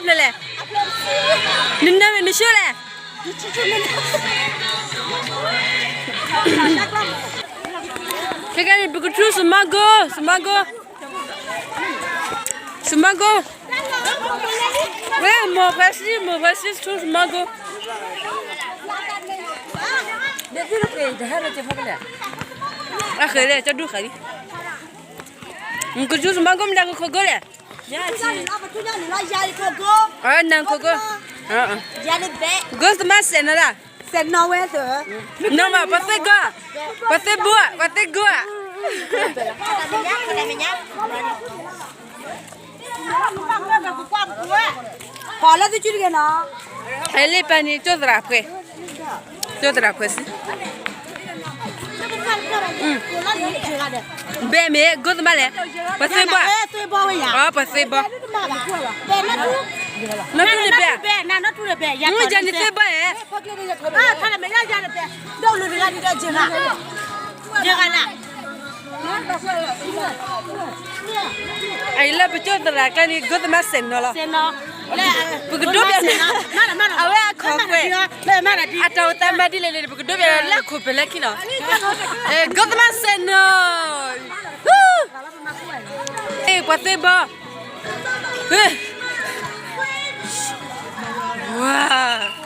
လဲၣ်လဲၣ်, နနၢ်မ့ၢ်နဆိလဲၣ်. ခဲကဲန့ၣ် ပကထူစမီကိ, စမီကိ, စမီကိ, ဝဲ မိၢ်ဖှဲးစံ, မိၢ်ဖှဲးစံ ထူစမီကိ. အဃဲလဲၣ် ကၠီဒူၣ်ဃးလံ. ကထူစမီကိ မ့ၢ်ဒၣ်ကခိၣ်ကိလဲၣ်. နခိၣ်ကိ, ကိသမါစဲးနီၤလၢ်, နီၤဘၣ် ပှၤသ့ၣ်ဂီၤ, ပှၤသ့ၣ်ဘိ, ပှၤသ့ၣ်ဂီၤ. ပှၤလၢသုစုတဂ့ၤနီၤ, ဟဲလ့ပၢ်န့ၣ် ကၠိသရၣ်ဖှဲး, ကၠိသရၣ်ဖှဲးစံ ဘဲမ့ၢ် ကိသမါလဲၣ်, ပှၤသ့ၣ်ဘီ, ပှၤသ့ၣ်ဘီ, နီၢ်ထူန့ၣ်ဘဲ, ယၤန့ၣ်သ့ၣ်ဘီဧါ, အအံၤလၢပကၠိသရၣ်ကျါန့ၣ် ကိသမါစဲးနီၤလီၤ. ပကဒိးပျး, အဝဲအခီၣ်ကွဲၢ်, အတၢ်အိၣ်သးမၤဒ်လဲၣ်န့ၣ် ပကဒိးပျးလၢအခိၣ်ဖဲလဲၣ်ခံနီၤ. ကိသမါစဲးနီၤ, ပှၤသ့ၣ်ဘီ, ဝါ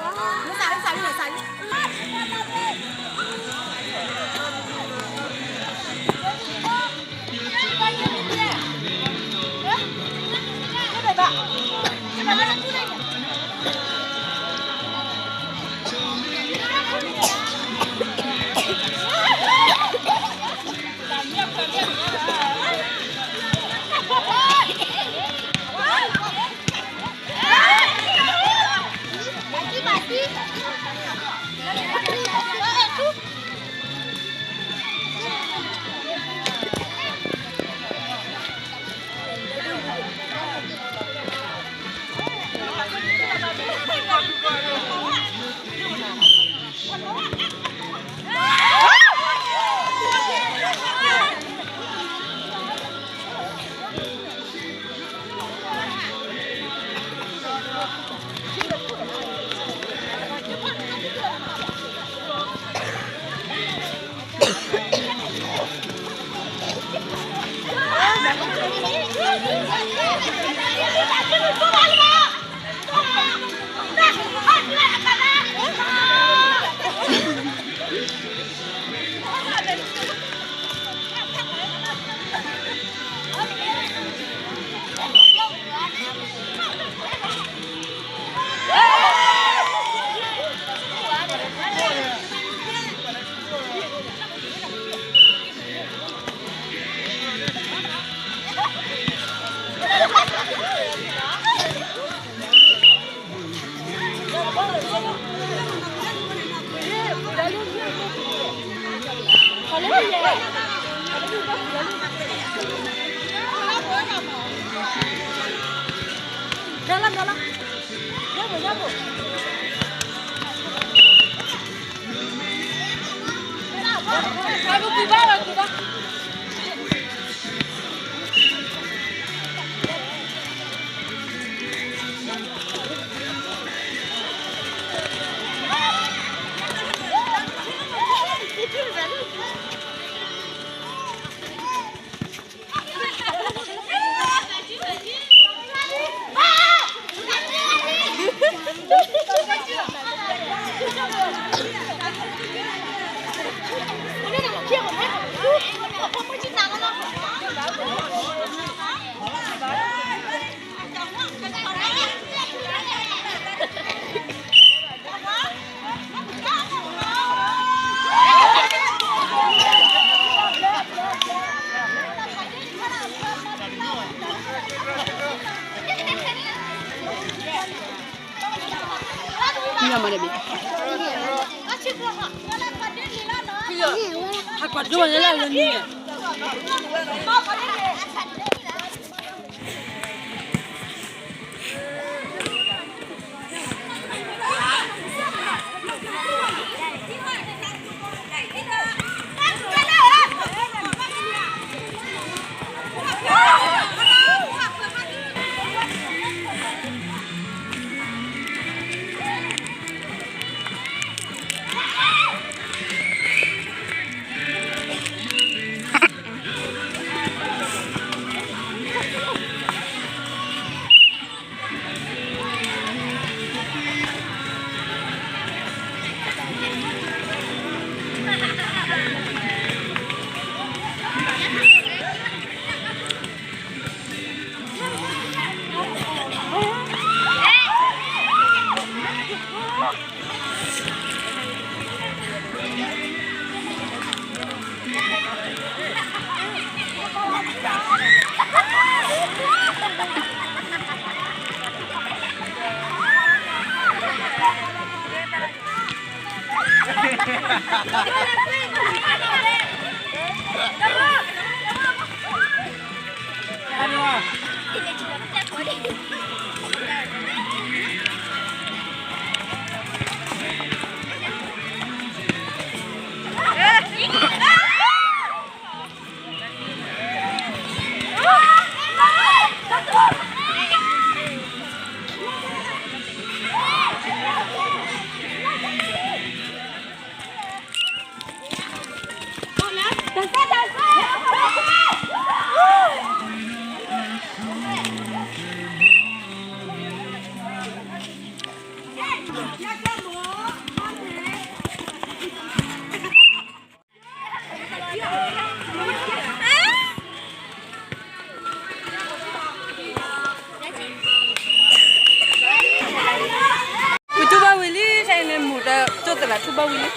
ပထူဘၣ်ဝံၤလံ ခဲအံၤန့ၣ် မိၢ်တၢ်ကၠိသရၣ်ထူဘၣ်ဝံၤလံ.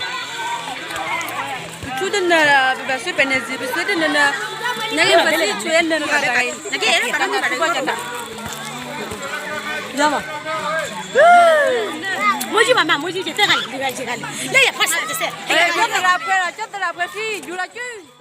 ပထူတနၢၤဒီး ပဘၣ်ဆွဲပဲာ်န့ၣ်စ့ၢ် ပဆွဲတနၢၤနၢၤ, နကပစံးဆွဲနၢၤနၢၤတဂၤအံၤ, နကဲထူဘၣ်ကၠိသရၣ်, ယမး, မိၢ်ယုၢ်မးမး မိၢ်ယုၢ်ယသဲဂၤလံ ယဂၤလံ, လၢယဖးစးတစဲး, ကၠိသရၣ်ဖှဲလီၤ ကၠိသရၣ်ဖှဲဆံ ယူၤလီၤကၠိ